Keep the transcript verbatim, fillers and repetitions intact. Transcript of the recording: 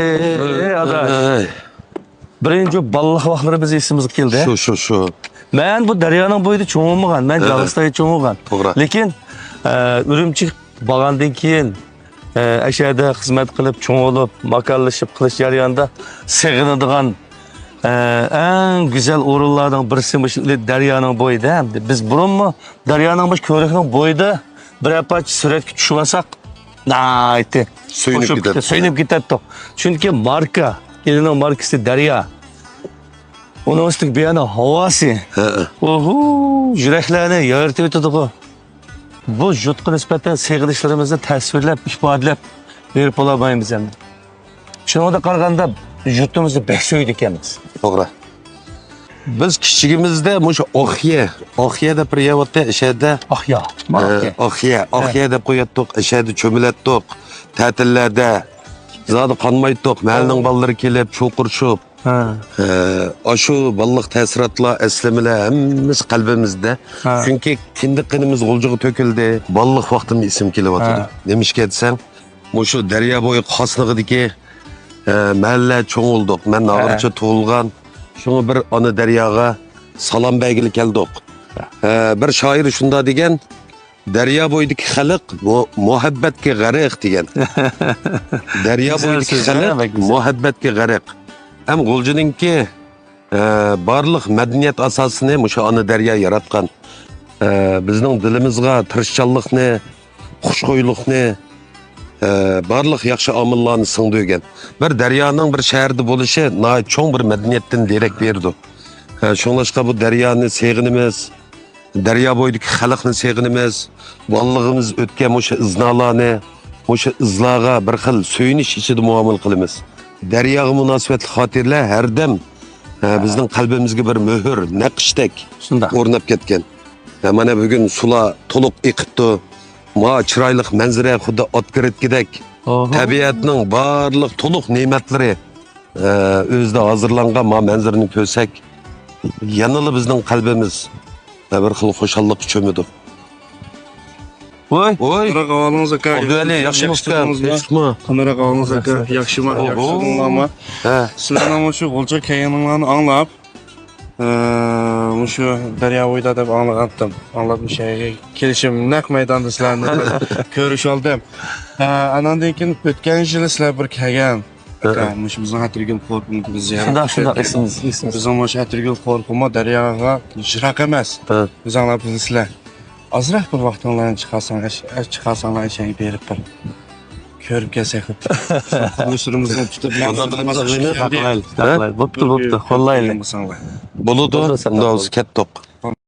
ئەي، ئاداش. ئەي. بىرىنچى بالىلىق ۋاقىتلىرىمىز ئېسىمىزگە كەلدى. شۇ، شۇ، شۇ. مەن بۇ دەريانىڭ بويىدا چوڭ بولمىغان، مەن ئەي. گاڭستايدا چوڭ بولغان. توغرا. لېكىن، ئە، ئۈرۈمچىگە بارغاندىن كېيىن، ئە، ئەشەدە خىزمەت قىلىپ، چوڭ بولۇپ، ماكانلىشىپ قىلىش جەريانىدا سېغىنىدىغان، ئە، ئەڭ گۈزەل ئورۇنلارنىڭ بىرسى مۇشۇ دەريانىڭ بويىدا. بىز بۇرۇنمۇ دەريانىڭ مۇشۇ كۆۋرۈكنىڭ بويىدا بىرەر پارچە سۈرەتكە چۈشۈپ ئالساق، ناھايىتى سۆيۈنۈپ كېتەتتۇق. سۆيۈنۈپ كېتەتتۇق. چۈنكى ماركا، ئىلىنىڭ ماركىسى دەريا. ئۇنىڭ ئۈستىگە بۇ يەرنىڭ ھاۋاسى. ھەئە. ئوھۇ، يۈرەكلەرنى يارىتىۋېتىدىغۇ. بۇ يۇرتقا نىسبەتەن سېغىنىشلىرىمىزنى تەسۋىرلەپ، ئىپادىلەپ بېرىپ بولالمايمىز ئەمدى. شۇنىڭغا قارىغاندا يۇرتىمىزنى بەك سۆيىدىكەنمىز. توغرا. بىز كىچىكىمىزدە مۇشۇ ئاقيا، ئاقيا دەپ بىر يەر بارتتى، ئەشەدە. ئاقيا. ئە، ئاقيا، ئاقيا دەپ قوياتتۇق، ئەشەدە چۆمۈلەتتۇق. تەتىللەردە زادى قانمايتتۇق. مەھەللىنىڭ بالىلىرى كېلىپ، چۇقۇرۇشۇپ. ھە. ئە، ئاشۇ بالىلىق تەسىراتلار، ئەسلىمىلەر ھەممىسى قەلبىمىزدە. ھە. چۈنكى كىندىك قېنىمىز غۇلجىغا تۆكۈلدى. بالىلىق ۋاقتىم ئېسىمگە كېلىۋاتىدۇ. ھە. نېمىشقا دېسەڭ، مۇشۇ دەريا بويى قاسنىغىدىكى، ئە، مەھەللە چوڭ بولدۇق. مەن ھە. ناغرىچە تۇغۇلغان. شۇڭا بىر ئانا دەرياغا سالام بەرگىلى كەلدۇق. ھە. ئە، بىر شائىر شۇنداق دېگەن، «دەريا بويىدىكى خەلق مۇ-، مۇھەببەتكە غەرق» دېگەن. دەريا بويىدىكى خەلق مۇھەببەتكە غەرق. ھەم غۇلجىنىڭكى، ئە، بارلىق مەدەنىيەت ئاساسىنى مۇشۇ ئانا دەريا ياراتقان. ئە، بىزنىڭ دىلىمىزغا تىرىشچانلىقنى، خۇشخۇيلۇقنى، ئە، بارلىق ياخشى ئامىللارنى سىڭدۈرگەن. بىر دەريانىڭ بىر شەھەردە بولۇشى ناھايىتى چوڭ بىر مەدەنىيەتتىن دېرەك بېرىدۇ. ئە، شۇڭلاشقا بۇ دەريانى سېغىنىمىز. دەريا بويىدىكى خەلقنى سېغىنىمىز. بالىلىقىمىز ئۆتكەن مۇشۇ ئىزنالارنى، مۇشۇ ئىزلارغا بىر خىل سۆيۈنۈش ئىچىدە مۇئامىلە قىلىمىز. دەرياغا مۇناسىۋەتلىك خاتىرىلەر ھەردەم، ئە، بىزنىڭ قەلبىمىزگە بىر مۆھۈر، نەقىشتەك شۇنداق. ئورناپ كەتكەن. ھە، مانا بۈگۈن سۇلار تولۇق ئېقىپتۇ. ما چىرايلىق مەنزىرە خۇددى ئوتكرىتكىدەك. ئوھو. تەبىئەتنىڭ بارلىق تولۇق نېمەتلىرى ئە، ئۆزىدە ھازىرلانغان ما مەنزىرىنى كۆرسەك، يەنىلا بىزنىڭ قەلبىمىز، ئە، بىر خىل خۇشاللىققا چۆمىدۇ. ۋوي. ۋوي. قانداق ئەھۋالىڭىز، ئاكا؟ ئابدۇۋەلى، ياخشىمۇ ئۇكا؟ ياخشىمۇ؟ تىنچلىقمۇ؟ قانداق ئەھۋالىڭىز، ئاكا؟ ياخشىمۇ؟ ئوھو. ياخشى تۇردۇڭلارمۇ؟ ھە. سىلەرنىڭ مۇشۇ غۇلجا كەينىڭلارنى ئاڭلاپ، ئە، مۇشۇ دەريا بويىدا دەپ ئاڭلىغانتىم. ئاڭلاپ مۇشۇ يەرگە كېلىشىم، نەق مەيداندا سىلەرنى كۆرۈشۈۋالدىم. ئە، ئاناندىن كېيىن ئۆتكەن يىلى سىلەر بىر كەلگەن. ھە. ئاكا، مۇشۇ بىزنىڭ ئەتىرگۈل قورۇقىمىزغا زىيارەت شۇنداق، شۇنداق، قىلىپ ئېسىمىز، ئېسىمىز. بىزنىڭ مۇشۇ ئەتىرگۈل قورۇقىمۇ دەرياغا يىراق ئەمەس. ھە. ئۆزۈڭلار بىلىسىلەر. ئازراق بىر ۋاقتىڭلارنى چىقارساڭ، ئەش-، ئەش-، چىقارساڭلار، ئەشەگە بېرىپ بىر كۆرۈپ كەلسەك دەپ. قوللىرىمىزنى تۇتۇپ، شۇنداق قىلىمىز، ئاغىنە. شۇنداق قىلايلى، شۇنداق قىلايلى. بوپتۇ، بوپتۇ، قوللايلى. بولىدۇ، بولىدۇ، سەن ئۇنداق بولسا كەتتۇق.